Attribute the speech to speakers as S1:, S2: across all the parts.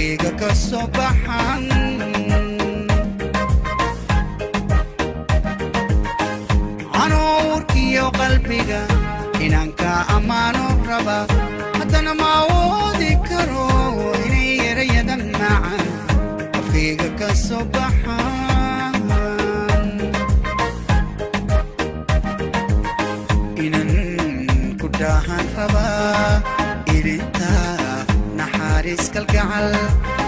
S1: afkayga ka soo baxan. Anuurkiyo qalbiga inaan ka ammaano raba, haddana ma awoodi karo inay erayadan macan afkayga ka soo baxan. Inan ku dhahan rabaa ilinta naxariis kalgacal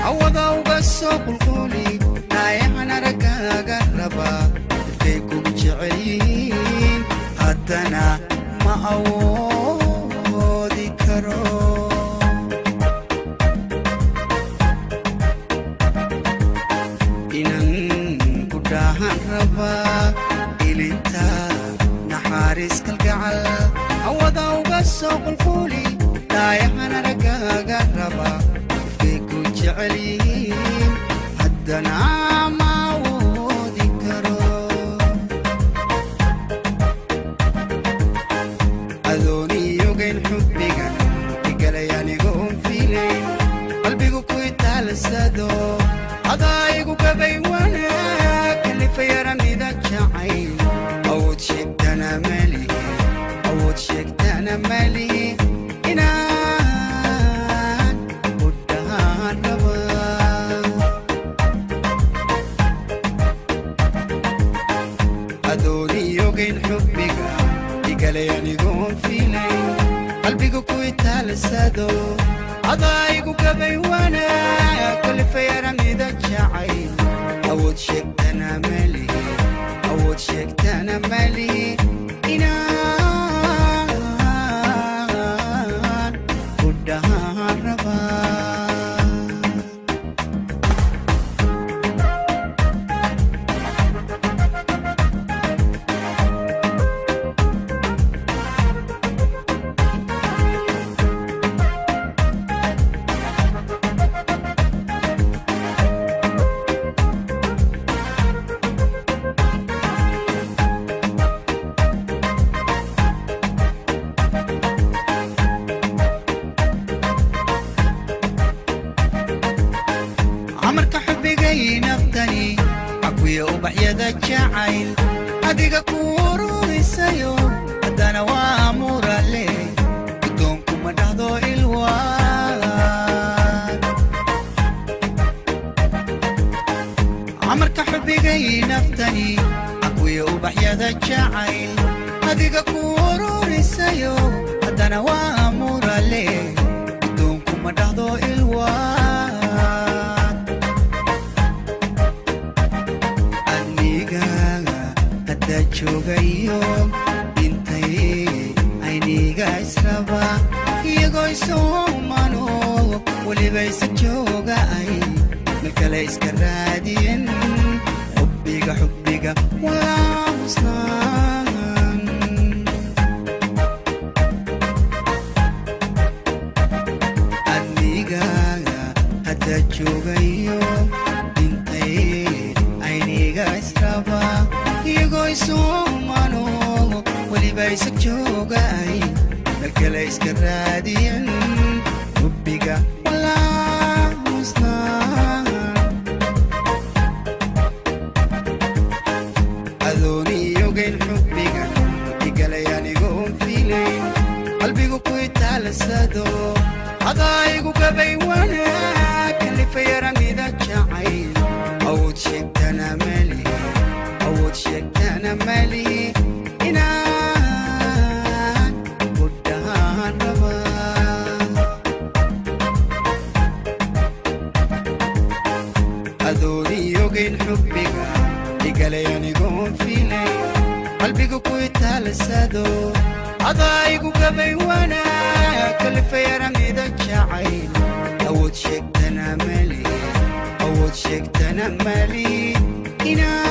S1: awada uga soo qulquuli, naayahan araggaaga rabaa dadkay kugu jecel yihiin, haddana ma awoodi karo. Inan ku dhahan rabaa ilinta naxariis kalgacal awada uga soo qulquuli, daayahan araggaaga rabaa dadkay ku jecel yihiin, haddana ma awoodi karo. Adooniyogayn xubbigan igalay anigoon fiilayn, qalbigu ku itaalsado adaa igu gabay wanaag kalifayara mida jacayl. Awood sheegtana malihi, awood sheegtana malihi, inaan ku dhahaan rabaa. Adooniyogayn xubbiga igalay anigoon fiilayn, qalbigu ku itaalsado adaa igu gabay wanaag kalifayara mida jacayl. Awood sheegtana malihi, awood sheegtana malihi, inaan ku dhahaan rabaa. Amarka xubbigay naftani cakuya ubaxyada jacayl adiga ku ururisayo, haddana waa murale guddoonkuma dhahdo ilwaan. Amarka xubbigay naftani cakuya ubaxyada jacayl adiga ku ururisayo, haddana waa murale guddoonkuma dhahdo ilwaan. Adnigaaga hadda joogayo intay ayniga israba, iyagoo isumano weliba isa jooga ay meel kale iska raadiyen, xubbiga xubbiga walaamusnaan. Adnigaaga hadda joogayo intay ayniga israba, iyagoo isumano weliba isa jooga ay meel kale iska raadiyen, xubbiga walaamusnaan. Adooniyogayn xubbiga igalay anigoon fiilayn, qalbigu ku itaalsado adaa igu gabay wanaag kalifayara mida jacayl. Awood sheegtana malihi, awood sheegtana malihi, inaan ku dhahaan rabaa. Adooniyogayn xubbiga igalay anigoon fiilayn, qalbigu ku itaalsado adaa igu gabay wanaag kalifayara mida jacayl. Awood sheegtana malihi, awood sheegtana malihi, inaan